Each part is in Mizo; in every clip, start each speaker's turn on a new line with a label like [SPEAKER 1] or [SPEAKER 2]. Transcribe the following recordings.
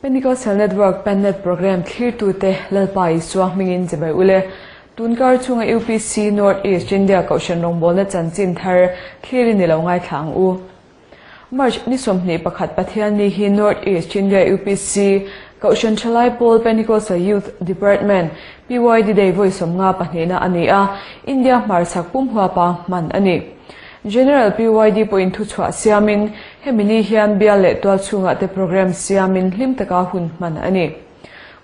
[SPEAKER 1] Pentecostal Network Pennet Programme thlirtute Lalpa Isua hmingin chibai ule. Tunkar chhunga UPC North East India Kohhran rawngbawlna chanchin thar thlir i ni lo ngaithla ang u. March ni 21 Pathianni hi North East India UPC Kohhran Thalai Pawl Pentecostal Youth Department, PYD Day vawi 52na a ni a, India hmarchhak pum huapa hman a ni. General PYD pawhin thuchhuah siamin hemi ni hian bial leh tual chhungah te programme siamin hlim taka hun hman a ni.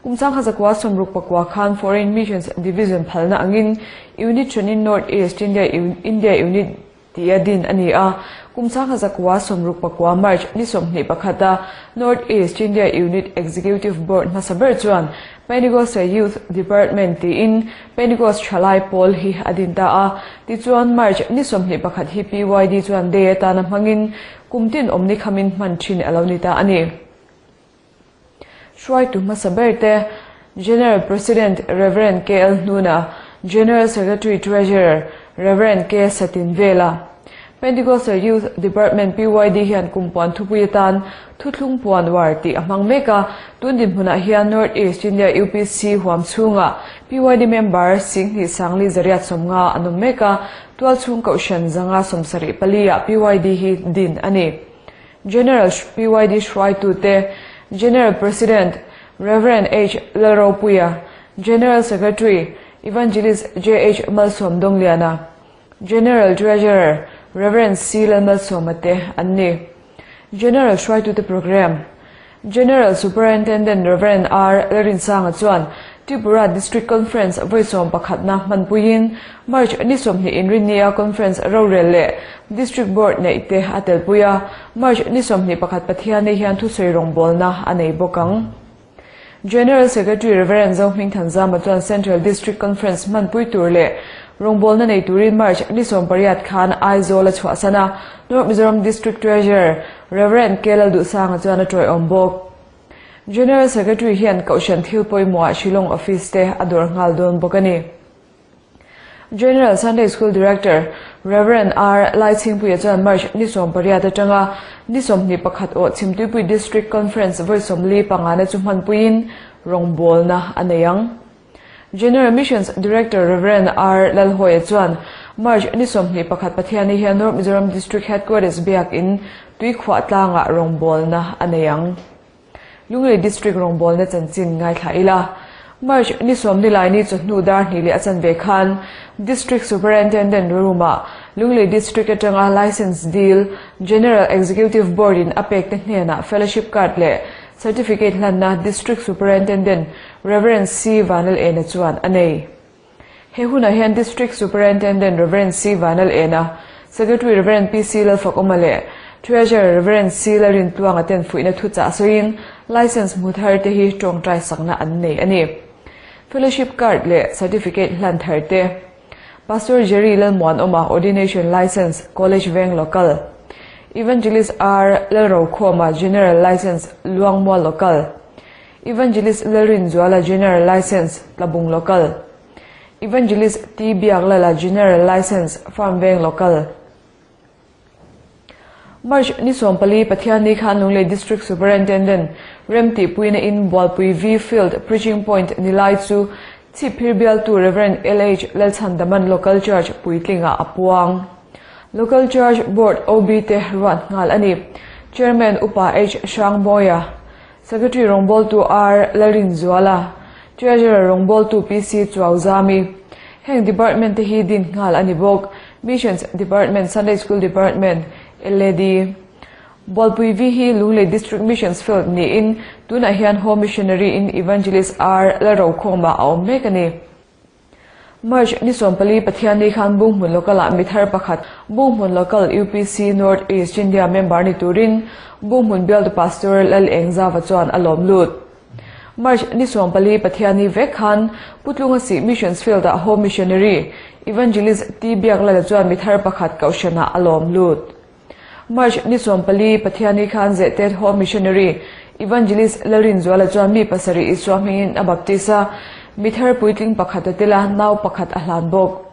[SPEAKER 1] Kum changkha zakua 64 khan Foreign Missions Division phalna angin Unit hranin North East India India Unit tih a din a ni a, kum changkha zakua 69 March ni 21 a North East India Unit Executive Board hmasa ber chuan Pentecostal Youth Department tiin Pentecost thalai pawl hi a din ta a, tichuan March ni 21 hi PYD chuan day atana hmangin kum tin awm ni khamin hman thin a lo ni ta a ni. Hruaitu hmasa ber te General President Rev. KL Hnuna, General Secretary Treasurer Rev. K Satin Vela, Pentecostal Youth Department PYD hian kum puan thupui atan thuthlung puan uar tih a hmang mek a, tun dinhmunah hian North East India UPC huam chhungah PYD member Singhnih Sangli zariat 50 an awm mek a, tualchhung kohhran 174 ah PYD hi din a ni. General PYD hruaitute General President Rev. H. Lalropuia, General Secretary Evangelist JH Malsawm Dongliana, General Treasurer Rev. C. Lalmalsawma te an ni. General hruaitute Programme General Superintendent Rev. R. Lalrinsanga chuan Tripura District Conference vawi 11na hmanpuiin March ni 20 inrinnia Conference rorel leh District Board neih te a telpui a, March ni 21 Pathianni hian thusawi rawngbawlna a nei bawk ang. General Secretary Rev. Zohming Thanzama chuan Central District Conference hmanpui tur leh rawngbawlna nei turin March ni 18 khan Aizawl a chhuahsan a, North Mizoram District Treasurer Rev. K. Lalduhsanga chuan a tawiawm bawk. General Secretary hian Kohhran thil pawimawhah Shillong Office te a dawr nghal dawn bawk a ni. General Sunday School Director Rev. R. Laichhingpuia chuan March ni 18 atanga ni 21 aw Chhimtuipui District Conference vawi 45na chu hmanpuiin rawngbawlna a nei ang. General Missions Director Rev. R. Lalhawia chuan March ni 21 Pathianni hian North Mizoram District Headquarters biakin Tuikhuah tlangah rawngbawlna a nei ang. Lunglei District rawngbawlna chanchin ngaithla ila. March ni 10 ni lai ni chawhnu dar hnih leh a chanve khan District Superintendent room-ah Lunglei District atanga Licence deal General Executive Board-in a pek te hnenah Fellowship Card leh Certificate hlanna District Superintendent Rev. C. Vanal Ena chuan a nei. He hunah hian District Superintendent Rev. C. Vanal Ena, Secretary Rev. PC Lalfakawma leh Treasurer Rev. C. Lalrintluanga ten fuihna thuchah sawiin Licence hmu thar te hi tawngtai sakna an nei a ni. Fellowship Card leh Certificate hlan thar te Pastor Jerry Lalmuanawma Ordination Licence College Veng Local, Evangelist R. Lalrokhawma General Licence Luangmual Local, Evangelist Lalrinzuala General Licence, Tlabung Local, Evangelist T. Biaklala General Licence, Farm Veng Local. March ni 14 Pathianni khan Lunglei District Superintendent remtihpuina in Bualpui V Field Preaching Point ni lai chu Chhipphir bialtu Rev. LH Lalchhandaman Local Church puitlingah a puang. Local Church Board OB te ruat nghal a ni. Chairman Upa H. Hrangmawia, Secretary rawngbawltu R. Lalrinzuala, Treasurer rawngbawltu PC Chuauzami. Heng department te hi din nghal a ni bawk, Missions Department, Sunday School Department, LAD. Bualpui V hi Lunglei District Missions Field niin tunah hian Home Missionary in Evangelist R. Lalrokhawma a awm mek a ni. March ni 14 Pathianni khan Bunghmun Local-ah mi thar pakhat Bunghmun Local UPC North East India member ni turin Bunghmun bialtu Pastor Lal Engzava chuan a lawm lut. March ni 14 Pathianni vek khan Putlunga Sih Missions Field-ah Home Missionary Evangelist T Biaklala chuan mi thar pakhat kohhranah a lawm lut. March ni 14 Pathianni khan Zehtet Home Missionary Evangelist Lalrinzuala chuan mi pasarih Isua hmingin a baptis a, mi thar puitling pakhat a tel a, nau pakhat a hlan bawk.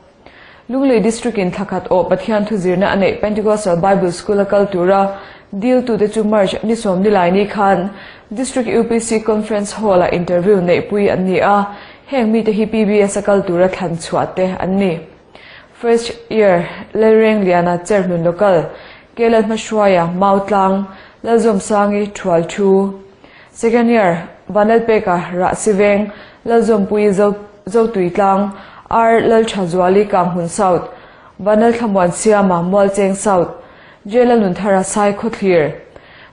[SPEAKER 1] Lunglei District in thlakhat aw Pathian thuzirna a neih Pentecostal Bible School a kal tura. Diltute chu March ni 19 khan District UPC Conference Hall-ah interview neihpui an ni a, heng mite hi PBS a kal tura thlan chhuah te an ni. First Year, Lalrengliana Cherhnun Local, Kelal Hmahruaia Mautlang, Lalzawmsangi Thual Thu. Second Year, Vanlalpeka Rahsiveng, Lalzawmpuii Zotuitlang, R Lalthazuali Kanghmun South, Vanlalthlamuan Siama Mualcheng South, J Lalnunthara Sai Khawthlir,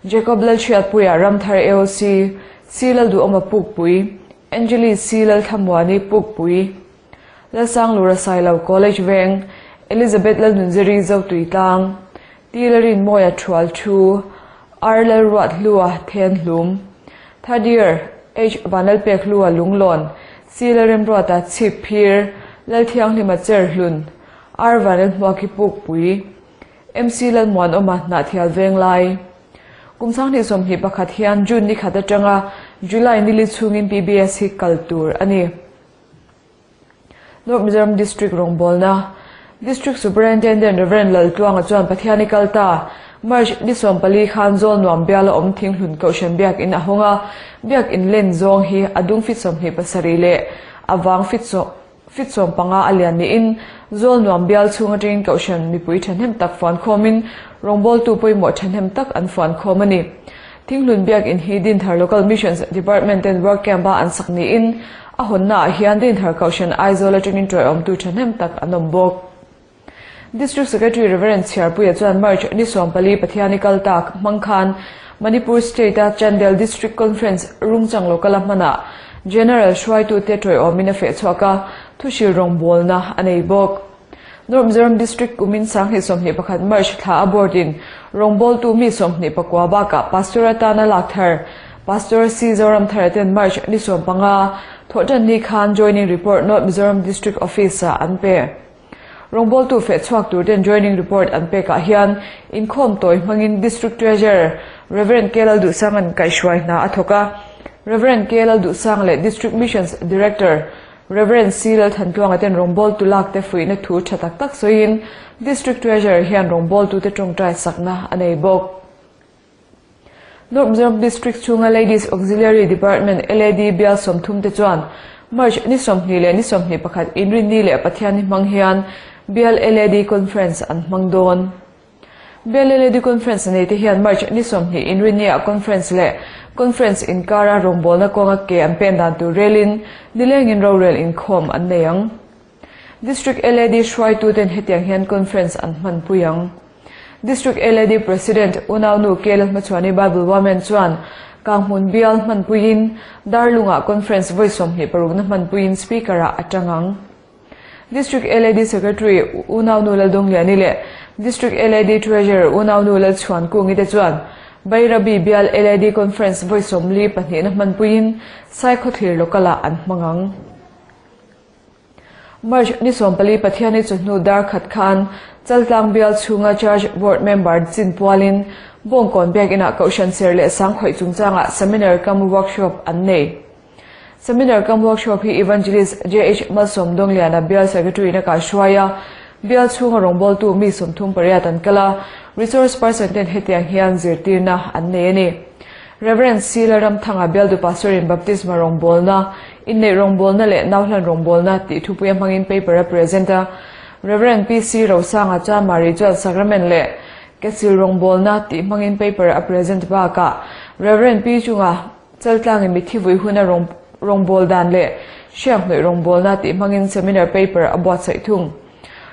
[SPEAKER 1] Jacob Lalchhiatpuia Ramthar AOC, C Lalduhawma Pukpui, Angeli C Lalthlamuani Pukpui, Lalsanglura Sailo College Veng, Elizabeth Lalnunziri Zotuitlang, T Larinmawia Thual Thu, R Lalruathlua Thenhlum, Third Year, H Vanlalpekhlua Lunglawn, C Lalremruata Chhipphir, Lalthianghlima Cherhlun, R Vanlalhmuaki Pukpui, MC Lalmuanawma Hnahthial Venglai. Kum 2021 hian June ni khat atanga July nili chhungin PBS hi kal tur a ni. North Mizoram District rawngbawlna District Superintendent Rev Laltluanga chuan Pathiani kal ta March ni 14 khan zawl nuam biala awm Thinghlun Kohhran Biak In a hawng a, Biak In len zawng hi a dung fit 27 leh a vang fit fit 15 a lian niin zawl nuam bial chhung atangin Kohhran mipui thahnem tak fuan khawmin rawngbawltu pawimawh thahnem tak an fuan khawm a ni. Thinghlun Biak In hi Dinthar Local Missions Department ten work camp a an sak niin a hawnna ah hian Dinthar Kohhran Aizawl atangin tawihawmtu thahnem tak an awm bawk. District Secretary Rev Chhiarpuia chuan March ni 14 Pathiani kal tak hmang khan Manipur State a Chandel District Conference Rungchang Local a hmanah General hruaitute tawihawmin a feh chhuak a, thuhril rawngbawlna a nei bawk. North Mizoram District kumin 2021 March thla a board in rawngbawltu mi 29 bakah Pastor atana lak thar Pastor C Zoramthara ten March ni 15 thawhtan ni khan joining report North Mizoram District Office ah an pe. Rawngbawltu feh chhuak tur ten joining report an pekah hian inkhawm tawi hmangin District Treasurer Rev K Lalduhsanga'n kaihhruai hna a thawk a, Rev K Lalduhsanga leh District Missions Director Rev C Lalthantluanga ten rawngbawltu lak te fuihna thu tha tak tak sawiin District Treasurer hian rawngbawltute tawngtai sakna a nei bawk. North Mizoram District chhunga Ladies Auxiliary Department, LAD, bial 30 te chuan March ni 20 leh ni 21 Inrinni leh Pathianni hmang hian bial LAD Conference an hmang dawn. Bial LAD Conference nei te hian March ni 20 Inrinni-ah Conference leh Conference inkara rawngbawlna kawnga ke an pen dan tur relin nilengin rorel inkhawm an nei ang. District LAD hruaituten hetiang hian Conference an hmanpui ang. District LAD President Unaunu K Lalhmachhuani Bible Women chuan Kanghmun bial hmanpuiin Darlungah Conference vawi 26 na hmanpuiin Speaker-ah a tang ang. District LAD Secretary Unaunu Laldawngliani leh District LAD Treasurer Unaunu Lalchhuankungi te chuan Bairabi bial LAD Conference vawi 42 na hmanpuiin Saikhawthlir Local-ah an hmang ang. March ni 14 Pathiani chawhnu dar khat khan Chaltlang bial chhunga Church Board member chin pualin Bawngkawn Biakinah Kohhran Ser leh Sangkhawih chungchangah Seminar cum Workshop an nei. Seminar cum Workshop hi Evangelist JH Malsawm Dawngliana Bial Secretary na kaihruai a, bial chhunga rawngbawltu mi 38 an kal a, resource person ten hetiang hian zirtirna an nei a ni. Rev. C Lalramthanga Bialdu Pastor in Baptisma rawngbawlna, inneih rawngbawlna leh nauhlan rawngbawlna tih thupuia hmangin paper a present a, Rev. PC Rosanga Chamari chuan Sacrament leh Kesil rawngbawlna tih hmangin paper a present bakah Rev. P Chunga Chaltlangin mithi vui huna rawngbâwl dan leh hriakhnawih rawngbâwlna tih hmangin seminar paper a buatsaih thung.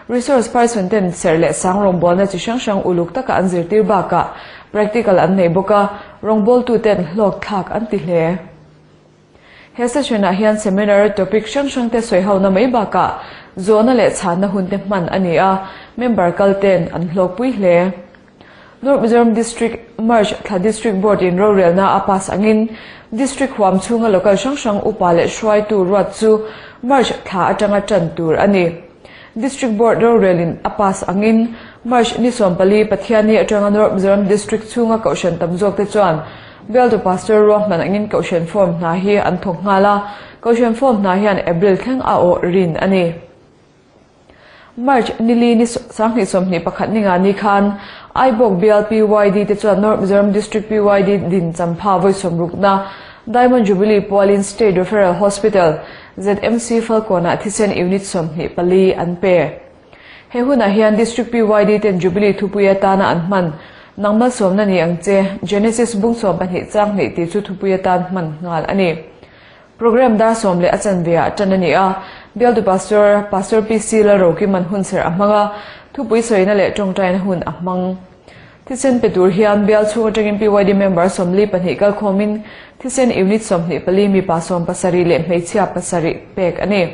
[SPEAKER 1] Resource person ten serh leh sang rawngbâwlna chi hrang hrang uluk taka an zirtir bakah practical an nei bawk a, rawngbâwltu ten hlawk thlak an ti hle. He session ah hian seminar topic hrang hrang te sawi hona mai bakah zawhna leh chhanna hun te hman a ni a, member kal ten an hlawkpui hle. North Mizoram District March thla District Board in rorelna a pass angin District huam chhunga local hrang hrang upa leh hruaitu ruat chu March thla atanga tan tur a ni. District Board rorel in a pass angin March ni 14 Pathianni atanga North Mizoram District chhunga kohhran tam zawk te chuan Bialtu Pastor ruahman angin kohhran form hna hi an thawk nghal a, kohhran form hna hian April thleng a awh rin a ni. March nili ni 2021 ni nga ni khan Aibawk Bial PYD te chuan North Mizoram District PYD din champha vawi sawmrukna Diamond Jubilee pualin State Referral Hospital, ZMC Falkawnah thisen unit 24 an pe. He hunah hian District PYD ten Jubilee thupui atana an hman Nang malsawmna ni ang che, Genesis bung 12 chang hnih tih chu thupui atan hman nghal a ni. Programme dar sawm leh a chanve ah tan a ni a, Bialtu Pastor, Pastor PC Lalrokiman hunserh a hmang a, thupui sawina leh tawngtaina hun a hmang. Thisen pe tur hian bial chhung atangin PYD member 42 kalkhawmin thisen unit 24 mipa 70 leh hmeichhia pasarih pek a ni.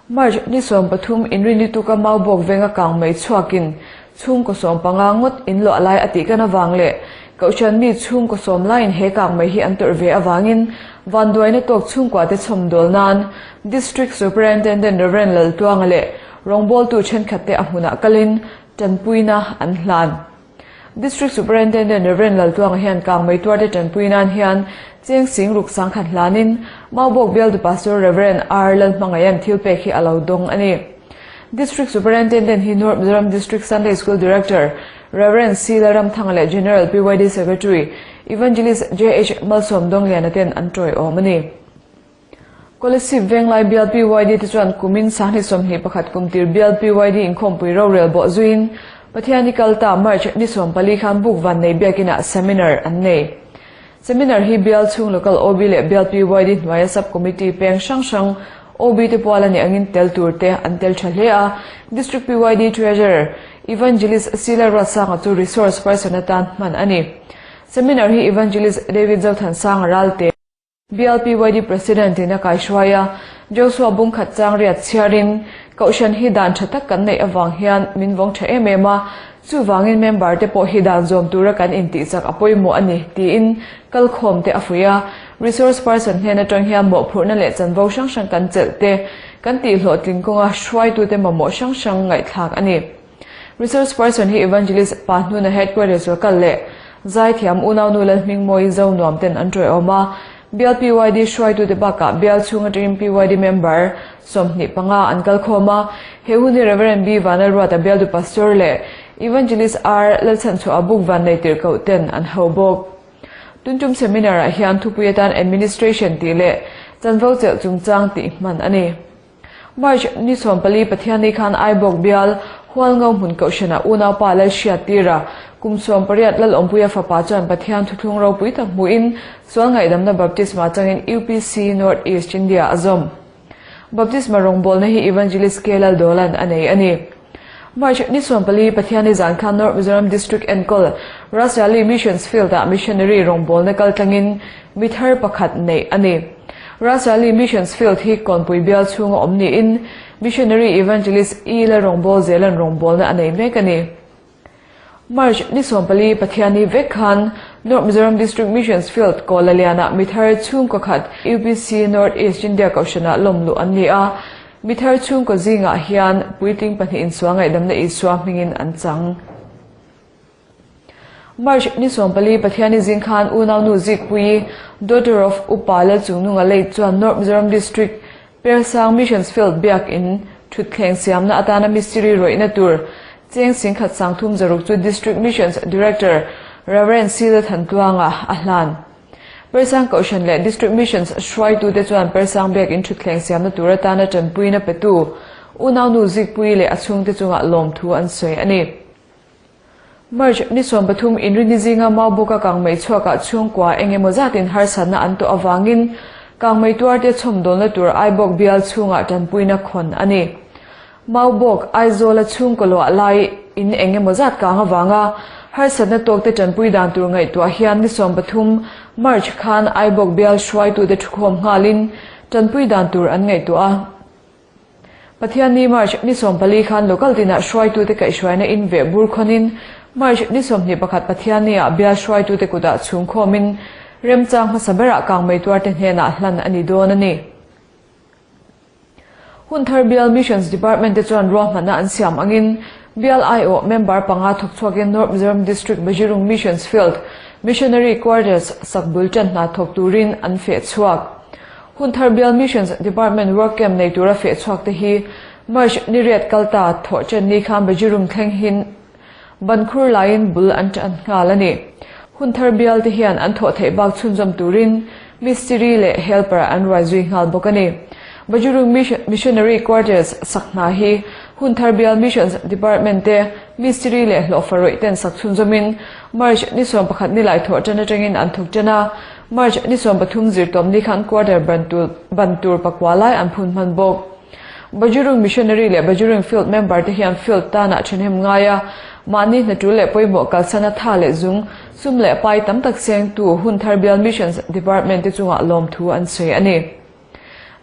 [SPEAKER 1] March ni 13 inrinni tuka Maubawk venga kang mai chhuakin chhungkaw 15 ngawt in luah lai a tih kan avang leh Kohhran mi chhungkaw sawm laiin he kang mai hi an tawrh ve avangin vanduaina tawk chhungkua te chhawmdawl nan District Superintendent Rev Laltuanga leh rawngbawltu thenkhat te a hmunah kalin tanpuina an hlan. District Superintendent Rev Laltuanga hian kang mai tuarte tanpui nan hian cheng sing ruk sangkhat hlanin Maubawk Bialtu Pastor Rev R Lalhmangaian thil pek hi a lo dawng a ni. District Superintendent hi North Mizoram District Sunday School Director Rev C Lalramthanga leh General PYD Secretary Evangelist JH Malsawm Dawngliana ten an tawiawm a ni. Kolasib Venglai Bial PYD te chuan kumin sanghnih 21 kumtir Bial PYD inkhawmpui rorel bawh zuiin Pathiani kalta March ni 14 khan buk van nei biakinah seminar an nei. Seminar hi Bial chhung local OB leh Bial PYD hnuaia sub committee peng hrang hrang OB te pual a nih angin tel tur te an tel tha hle a. District PYD Treasurer Evangelist Sila Ruatsanga chu resource person atan hman a ni. Seminar hi Evangelist David Zothansanga Ralte, Bial PYD President in a kaihruai a, Joshua bungkhat chang riat chhiarin Kohhran hi dan tha tak kan neih avang hian min vawng tha em em a, chuvangin member te pawh hi dan zawm tura kan intihchak a pawimawh a ni tiin kalkhawm te a fuih a. Resource person hnen atang hian mawhphurhna leh chanvo hrang hrang kan chelh te, kan tihhlawhtling kawnga hruaitute mamawh hrang hrang ngaihthlak a ni. Resource person hi Evangelist Pa hnuna headquarters lo kal leh Zaithiam unaunu Lalhmingmawi Zo nuam ten an tawiawm a, Bial PYD hruaitute bakah Bial chhung atangin PYD member 25 an kal khawm a, he hun hi Rev. B Vanlalruata Bialtu Pastor leh Evangelist R Lalchhanchhuah Buk Vannei Tirhkoh ten an ho bawk. Tuntum seminar ah hian thupui atan Administration tih leh chanvo chelh chungchang tih hman a ni. March ni 14 Pathianni khan Aibawk Bial Hualngo hmun Kohhranah unaupa Lalhriat tira kum 18 Lalawmpuia fapa chuan Pathian thuthlung ropui tak hmuhin sual ngaihdamna baptisma changin UPC North East India a zawm. Baptisma rawngbawlna hi Evangelist K Laldolan a nei a ni. March ni 14 Pathianni zan khan North Mizoram District enkawl Rasali Missions Field-ah missionary rawngbawlna kal tlangin mithar pakhat neih a ni. Rasali Missions Field hi Kawnpui bial chhunga awm niin Missionary Evangelist E Lalrawngbâwl Zelan rawngbawlna a nei mek a ni. March ni 14 Pathianni vek khan North Mizoram District Missions Field Kawlalianah mithar chhungkaw khat UPC North East India Kohhranah lawmluh an ni a. Mithar chhungkaw zingah hian puitling pahnih insual ngaihdamna Isua hmingin an chang. March ni 14 Pathianni zing khan unaunu Zikpuii, daughter of Upa Lalchungnunga lei chuan North Mizoram District Persang Missions Field biakin thutthleng siamna atana mistiri rawihna tur cheng singkhat sangthum zaruk chu District Missions Director Rev. Sila Thantluanga a hlan. Persang Kohhran leh District Missions hruaitute chuan Persang biakin thutthleng siamna tur atana tanpuina petu unaunu Zikpuii leh a chhungte chungah lawmthu an sawi a ni. March ni 13 inrini zinga Maubuka kangmei chhuakah chhungkua eng emaw zatin harsatna an tawh avangin kangmei tuarte chhawmdawlna tur Aibawk bial chhungah tanpuina khawn a ni. Maubawk Aizawla chhungkaw luah lai in eng emaw zat kang avanga harsatna tawkte tanpui dan tur ngaihtuah hian ni 13 March khan Aibawk bial hruaitute thukhawm nghalin tanpui dan tur an ngaihtuah a. Pathianni March ni 14 khan local tinah hruaitute kaihhruaina in veh bur khawnin March ni 21 Pathianni ah bial hruaitute kutah chhungkhawmin remchang hmasa berah kangmei tuarte hnenah hlan a ni dawn a ni. Hunthar Bial Missions Department te chuan ruahmanna an siam angin Bial aiawh member panga thawk chhuakin North Mizoram District Bajirung Missions Field Missionary Quarters sakbul tan hna thawk turin an feh chhuak. Hunthar Bial Missions Department work camp nei tura feh chhuak te hi March ni riat kalta thawh chen ni khan Bajirung thleng hin. Ban khur laiin bul an tan nghal a ni. Hun thar bial te hian an thawh theih bak chhunzawm turin mistiri leh helper an ruai zui nghal bawk a ni. Bajurung Missionary Quarters sak hna hi hun thar bial Missions Department te mistiri leh hlawhfa rawih ten sak chhunzawmin March ni 11 ni lai thawh tan atangin an thawk tan a, March ni 13 zirtawm ni khan quarter ban tur pakua lai an phun hman bawk. Bajurung Missionary leh Bajurung Field member te hian field tanah thahnem ngai a, mahni hna tul leh pawimawh kalsana tha leh zung, sum leh pai tam tak sengtu hun thar bial Missions Department te chungah lawmthu an sawi a ni.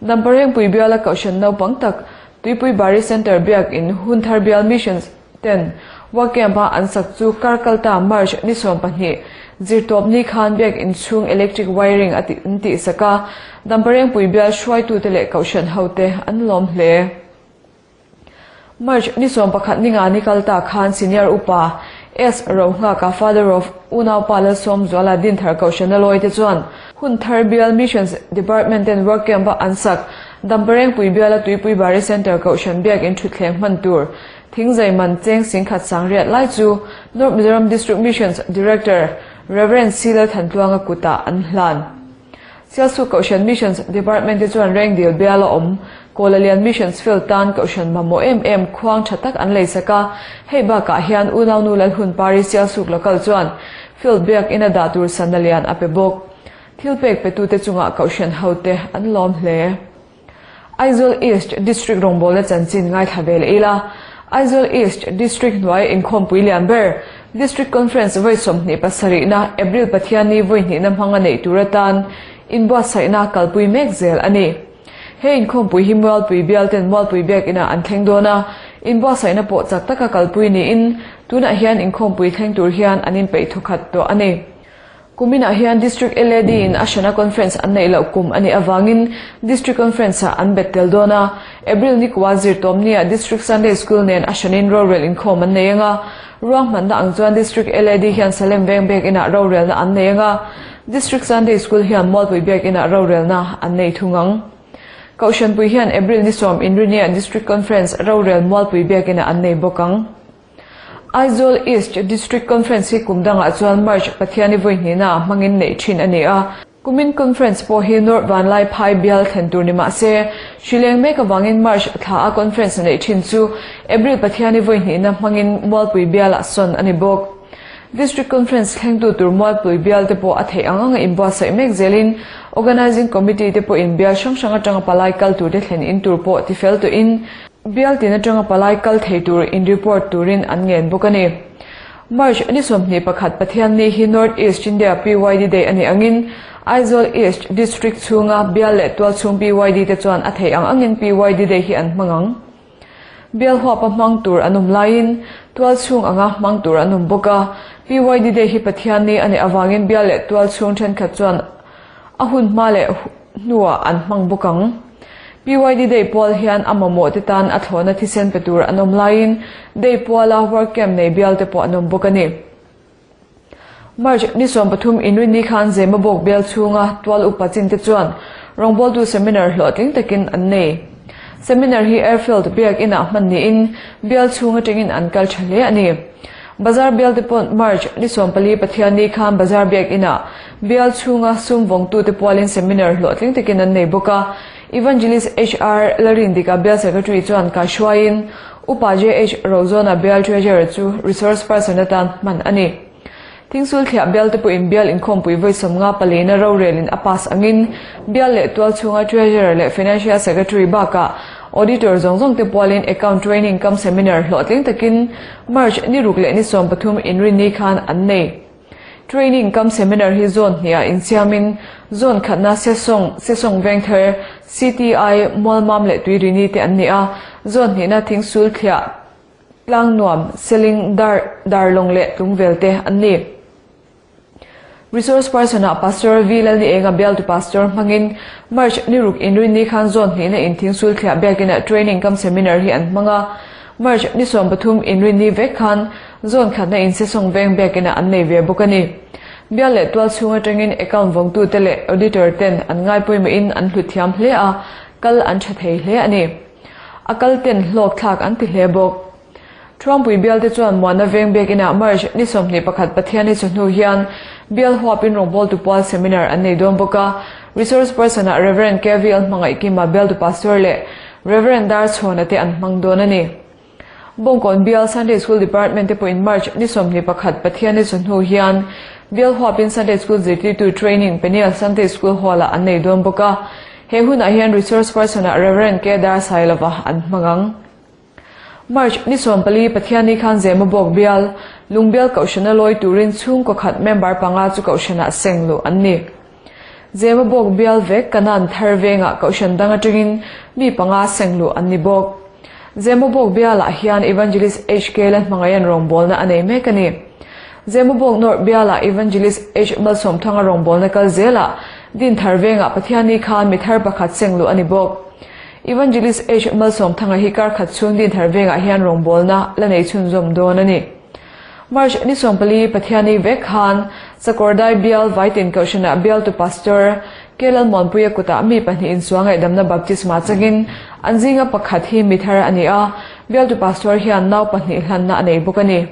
[SPEAKER 1] Damparengpui biala kohhran naupang tak Tuipui Bari Centre biak in hun thar bial Missions ten Work Camp a an sak chu kar kalta March ni 12 zirtawp ni khan biak in chhung electric wiring a an tih sak a, Damparengpui bial hruaitute leh kohhran hote an lawm hle. March ni 11 ni nga ni kalta khan Senior Upa S Rohnghaka Father of Unaupa Lalsawmzuala Dinthar Kohhran a lawi te chuan hun thar bial Missions Department ten Work Camp a an sak Damparengpui biala Tuipui Bari Centre Kohhran biak in thutthleng hman tur Thingzai man cheng singkhat sangriat lai chu North Mizoram District Missions Director Rev. C Lalthantluanga kutah an hlan. Sialsuk Kohhran Missions Department te chuan Rengdil bial a awm Kawlalian Missions Field tan Kohhran mamawh em em khuang tha tak an leisak a, hei bakah hian unaunu Lalhunpari Sialsuk Local chuan Field biak ina dah tur sanna lian a pe bawk. Thil pek petute chungah Kohhran hote an lawm hle. Aizawl East District rawngbawlna chanchin ngaithla ve leh ila, Aizawl East District hnuai inkhawmpui lian ber District Conference vawi 27na April Pathianni vawi hnihna hmanga neih tur atan inbuatsaihna kalpui mek zel a ni. He inkhawmpui hi Mualpui bial ten Mualpui biak inah an thleng dawn a, inbuatsaihna pawh chak taka kalpui niin tunah hian inkhawmpui thleng tur hian an inpeih thawkhat tawh a ni. Kuminah hian District LAD in a hrana conference an neih loh kum a nih avangin District Conference ah an bet tel dawn a. April ni kua zirtawm nia District Sunday School nen a hranin rorel inkhawm an nei anga, ruahmanna ang chuan District LAD hian Salem Veng Biak Inah rorelna an nei anga, District Sunday School hian Mualpui Biak Inah rorelna an nei thung ang. Kohhranpui hian April ni 10 Inrinia District Conference rorel Mualpui Biak Inah an nei bawk ang. Aizawl East District Conference hi kum dangah chuan March Pathiani vawi hnihna hmangin neih thin a ni a. Kumin Conference pawh hi North Vanlai Phai bial thlen tur ni mah se, hri leng mek avangin March thla a Conference neih thin chu April Pathiani vawi hnihna hmangin Mualpui bialah sawn a ni bawk. District Conference thlengtu tur Mualpui bial te pawh a theih ang anga inbuatsaih mek zelin Organising Committee te pawhin bial hrang hrang atanga palai kal turte thlen in tur pawh tifel tawhin Bial tin atanga palai kal thei tur in report turin an ngen bawk a ni. March ni 21 Pathian ni hi North East India PYD Day a nih angin Aizawl East District chhunga bial leh tualchhung PYD te chuan a theih ang angin PYD Day hi an hmang ang. Bial huapa hmang tur an awm laiin tualchhung anga hmang tur an awm bawk a. PYD Day hi Pathian ni a nih avangin bial leh tualchhung thenkhat chuan a hun hma leh hnuah an hmang bawk ang. PYD Day pual hian a mamawh te tan a thlawhna thisen pe tur an awm laiin Day puala work camp nei bial te pawh an awm bawk a ni. March ni 13 inrinni khan Zemabawk bial chhunga tual upa chin te chuan rawngbawltu seminar hlawhtling takin an nei. Seminar hi Airfield biak inah hman niin bial chhung atangin an kal tha hle a ni. Bazar bial te pawh March ni 14 Pathianni khan Bazar biak inah bial chhunga sum vawngtute pualin seminar hlawhtling takin an nei bawk a. Evangelist HR Lalrindika bial secretary chuan kaihruaiin Upa JH Rozawna bial treasurer chu resource person atan hman a ni. Thingsul thliah bial te pawhin bial inkhawmpui vawi 50 palina rorelin a pass angin bial leh tual chhunga treasurer leh financial secretary bakah auditor zawng zawng te pualin account training cum seminar hlawhtling takin March ni 6 leh ni 13 inrinni khan an nei. Training cum seminar hi zone hniah insiamin zone khatna Sesawng, Sesawng Vengthar, CTI, Mualmam leh Tuirini te an ni a, zone hnihna Thingsul thliah, Tlangnuam, Seling, Dar, Darlawng leh Tlungvel te an ni. Resource person ah Pastor V Lalnienga bialtu pastor hmangin March ni 6 inrinni khan zone hnihna in Thingsul thliah biakinah training cum seminar hi an hmang a, March ni 13 inrinni vek khan zone khatna in Sesawng veng biakinah an nei ve bawk a ni. Bial leh tual chhung atangin account vawngtute leh auditor ten an ngaipawimawhin an hlut thiam hle a, kal an tha thei hle a ni. A kal ten hlawk thlak an ti hle bawk. Thuampui bialte chuan Muana veng biakinah March ni 21 Pathianni chawhnu hian bial huapin rawngbawltu pual seminar an nei dawn bawk a. Resource person-ah Rev. KVL Hmangaihkima bialtu pastor leh Rev. Darchhawna te an hmang dawn a ni. Bawngkawn bial Sunday School Department te pawhin March ni 21 Pathianni chawhnu hian bial huapin Sunday School zirtirtu training Peniel Sunday School Hall-ah an nei dawn bawk a. He hunah hian Resource person-ah Rev. K. Darsailova an hmang ang. March ni 14 Pathianni khan Zemabawk bial, Lungbial Kohhrana lawi turin chhungkaw khat member panga chu Kohhranah seng luh an ni. Zemabawk bial vek Kanan thar vengah Kohhran dang atangin mi panga seng luh an ni bawk. Zemabawk bialah hian Evangelist HK Lalhmangaian rawngbawlna a nei mek a ni. Zemabawk North bialah Evangelist H Malsawmthanga rawngbawlna kal zelah Dinthar vengah Pathianni khan mi thar pakhat seng luh a ni bawk. Evangelist H. Malsawmthanga hi kar khat chhung Dinthar vengah hian rawngbawlna la nei chhunzawm dawn a ni. March ni 14 Pathianni vek khan Sakawrdai bial Vaitin Kohhranah bialtu Pastor K. Lalmuanpuia kutah mi pahnih insual ngaihdamna baptisma changin an zinga pakhat hi mi thar a ni a, bialtu Pastor hian nau pahnih hlanna a nei bawk a ni.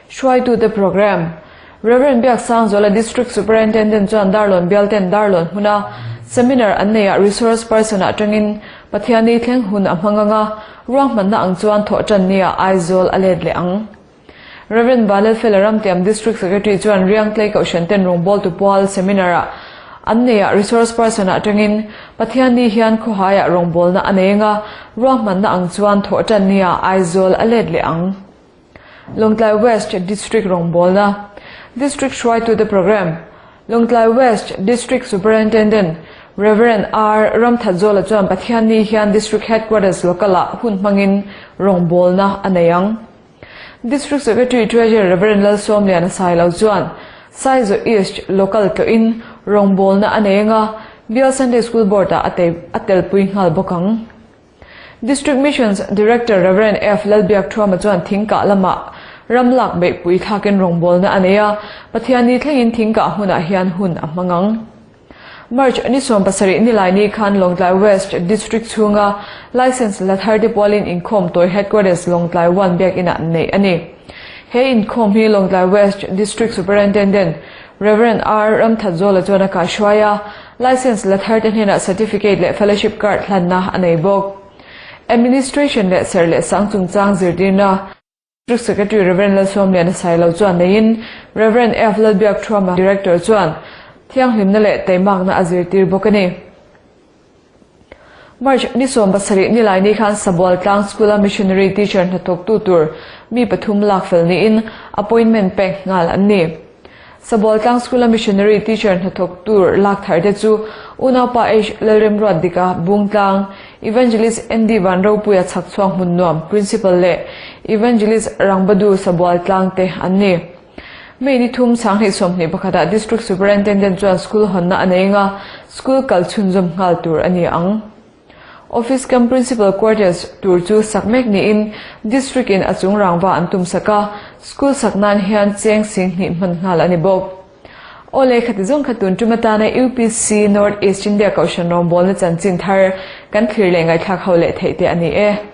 [SPEAKER 1] Hruaitute Programme, Rev. Biaksangzuala District Superintendent chuan Darlawn bialten Darlawn hmuna Seminar an neiah Resource Person atangin Pathianni thleng hun a hmang anga ruahmanna ang chuan thawh tan nia Aizawl a let leh ang. Rev. Vanlalfela Ramtiam District Secretary chuan Riangtlei Kohhran ten rawngbawltu pual Seminar-ah an neiah Resource Person atangin Pathianni hian khawhaiah rawngbawlna a nei anga ruahmanna ang chuan thawh tan nia Aizawl a let leh ang. Lawngtlai West District rawngbawlna District hruaitute Programme Lawngtlai West District Superintendent Rev. R. Ramthatzuala chuan Pathianni hian District Headquarters Local-ah hun hmangin rawngbawlna a nei ang. District Secretary Treasurer Rev. Lalsawmliana Sailo chuan Saizaw East Local tlawhin rawngbawlna a nei anga Bial Sunday School Board-ah a telpui nghal bawk ang. District Missions Director Rev. F. Lalbiakthuama chuan thingkah lamah ram lak beihpui thlakin rawngbawlna a nei a, Pathianni thlengin thingkah hmunah hian hun a hmang ang. March ni 17 nilaini khan Lawngtlai West District chhunga Licence la thar te pualin inkhawm tawi Headquarters Lawngtlai One biakinah neih a ni. He inkhawm hi Lawngtlai West District Superintendent Rev. R. Ramthatzuala chuan a kaihhruai a, Licence la thar te hnenah certificate leh fellowship card hlanna a nei bawk. Administration leh serh leh sang chungchang zirtirna District Secretary Rev. Lalsawmliana Sailo chuan neiin Rev. F. Lalbiakthuama Director chuan thianghlimna leh teimakna a zirtir bawk a ni. March ni 17 nilaini khan Sabual Tlang School-a Missionary Teacher hnathawktu tur mi pathum lak fel niin appointment pek nghal an ni. Sabual Tlang School-a Missionary Teacher hnathawk tur lak thar te chu Unaupa H. Lalremruat Dika, Bungtlang, Evangelist ND Vanropuia Chhakchhuak Hmunnuam, Principal leh Evangelist Rangbadu Sabual Tlang te an ni. May ni thum sanghnih sawmhnih pakhatah District Superintendent chuan school hawnna a nei anga school kal chhunzawm nghal tur a ni ang. Office cum Principal Quarters tur chu sak mek niin District in a chung rangva an tum sak a, school sak nan hian cheng sing hnih hman nghal a ni bawk. Awle khati zawng kha tun tum atana UPC North East India Kohhran rawngbawlna chanchin thar kan thlir leh ngaihthlak ho leh theih te a ni e.